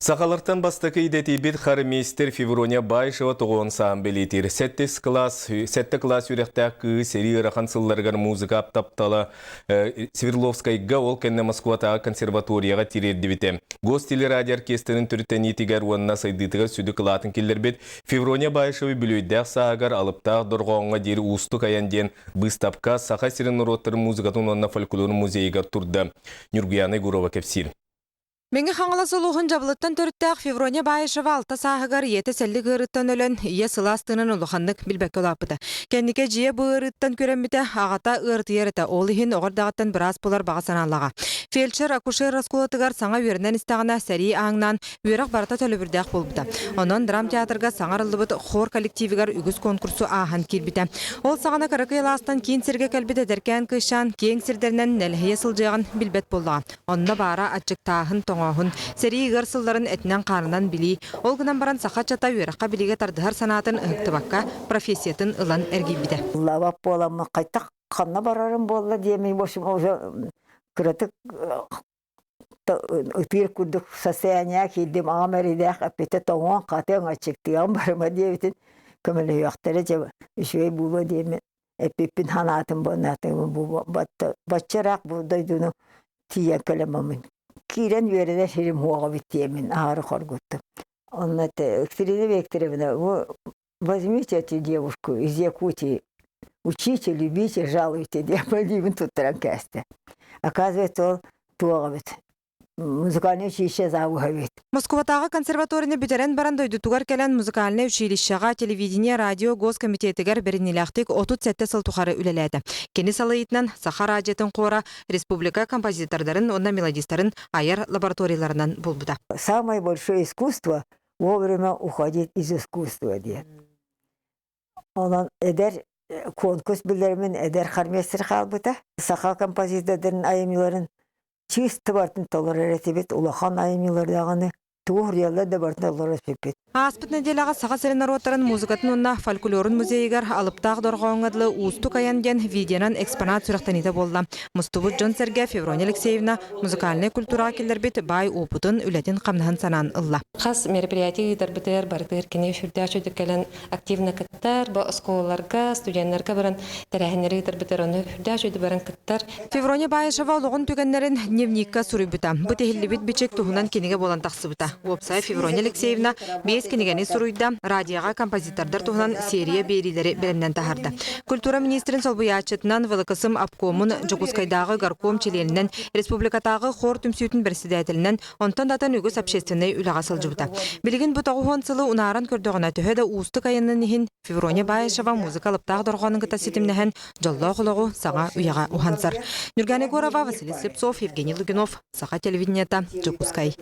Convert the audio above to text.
Сахалартан бастакы идэтийбит хормейстер Феврония Баишева тоҕуон саан бэлиэтиир. Сэттис кылаас, сэттэ кылаас үөрэхтээх кыыс сэрии ыарахан сылларыгар музыка таптала Свердловскайга, ол кэннэ Москватааҕы консерваторияҕа тириэрдибитэ. Гостелерадио оркестрын төрүттэниитигэр уонна сайдыытыгар сүдү кылаатын киллэрбит Феврония Баишева үбүлүөйдээх сааһыгар алыптаах дорҕооҥҥо диэри уустук айан диэн быыстапка Саха сирин норуоттарын музыкатын уонна фольклорун музейыгар турда. Ньургуяна Егорова кэпсиир. Мэҥэ Хаҥалас улууһун Дьабылыттан төрүттээх Феврония Баишева алта сааһыгар ийэтэ сэллик ыарыыттан өлөн, ийэ сылаас тыынын улаханнык билбэккэ улааппыта. Кэнники дьиэ бу ыарыыттан күрэммитэ, аҕата ыарытыйар этэ, ол иһин оҕо эрдэҕиттэн быраас буолар баҕа санаалааҕа. Фельдшер-акушер оскуолатыгар саҥа үөрэнэн истэҕинэ, сэрии ааҥнаан, үөрэх барыта төлөбүрдээх буолбута. Онон драмтеатрга саҥа арыллыбыт хор коллективигар үгүс конкурсу ааһан киирбитэ. Ол саҕана кыракый алаастан киин сиргэ кэлбит эдэркээн кыысчаан киэҥ сирдэринэн нэлэһийэ сылдьыаҕын билбэт буоллаҕа. Онно баара аччыктааһын, тоҥооһун, сэрии ыар сылларын этинэн-хаанынан билии, ол гынан баран саха ыччата үөрэххэ-билиигэ тардыһар санаатын ыһыктыбакка профессиятын ылан эргийбитэ. Лабап буоламмын хайтах ханна барарым буолла диэмий, в общем, уже кыратык ытыыр курдук состояние киирдим, аҕам эрэйдээх эппитэ тоҥуон хатыаҥ аччыктыаҕым барыма диэбитин көмөлөһүөхтэрэ дьэ үчүгэй буолуо диэмин эппиппин санаатым буоннаатым бу бачча ыраах бу дойдуну тиийэн кэлэммин киирэн үөрэнэр сирим уоҕа диэмин аһары хоргуттум онно Екатерина Викторовна вы возьмите эту девушку из Якутии учите любите жалуйте диэн диибин туттаран кээстэ оказывается ол туох эбит музыкальное училище завуһа эбит. Москватааҕы консерваторияны бүтэрэн баран дойдутугар кэлэн музыкальнай училищеҕа, телевидение, радио госкомитетыгар бэриниилээхтик 37 сыл тухары үлэлээтэ. Кини салайыытынан Саха радиотын хора республика композитордарын уонна мелодистарын айар лабораторияларынан буолбута. Самое большое искусство вовремя уходить из искусства диэн. Онон эдэр конкурс билэрмин эдэр хормейстер хаалбыта. Саха композитордарын айымньыларын чыыс тыбартын толорор этибит, улахан айымньылар даҕаны тугу суруйаллар да барытын толорор эппиппит. Ааспыт нэдиэлэҕэ Саха сирин норуоттарын музыкатын уонна фольклорун музейыгар Алыптаах дорҕооҥҥо дылы уустук айан диэн видеонан экспонат сүрэхтэниитэ буолла. Мустубут дьон-сэргэ Феврония Алексеевна музыкальнай культураҕа киллэрбит баай уопутун, үлэтин-хамнаһын санаан ылла. Хас мероприятие ыытарбытыгар барытыгар кини сүрдээх үчүгэй кэлэн активно кыттар, бу оскуолаларга, студеннарга баран тэрээһиннэри ыытарбытыгар ону сүрдээх үчүгэй баран кыттар. Феврония Баишева олоҕун түгэннэрин дневникка суруйбута. Бу тиһиллибит бичик туһунан кинигэ буолан тахсыбыта. Уопсай Феврония Алексеевна биэс кинигэни суруйда, радиоҕа композитордар туһунан серия биэриилэри бэлэмнэн таһаарда. Культура министрин солбуйааччытынан ВЛКСМ обкомун Дьокуускайдааҕы горком чилиэнинэн, республикатааҕы хор түмсүүтүн бэрэссэдээтэлинэн Онтон да атын үгүс общественнай үлэҕэ сылдьыбыта. Билигин бу тоҕуһуон сылы унааран көрдөҕүнэ, төһө да уустук айанын иһин, Феврония Баишева музыка алыптаах дорҕоонун кытта ситимнэһэн, дьоллоох олоҕу саҥа үйэҕэ уһансар. Нюргана Егорова, Василий Слепцов, Евгений Лугинов, Саха телевидениета, Дьокуускай.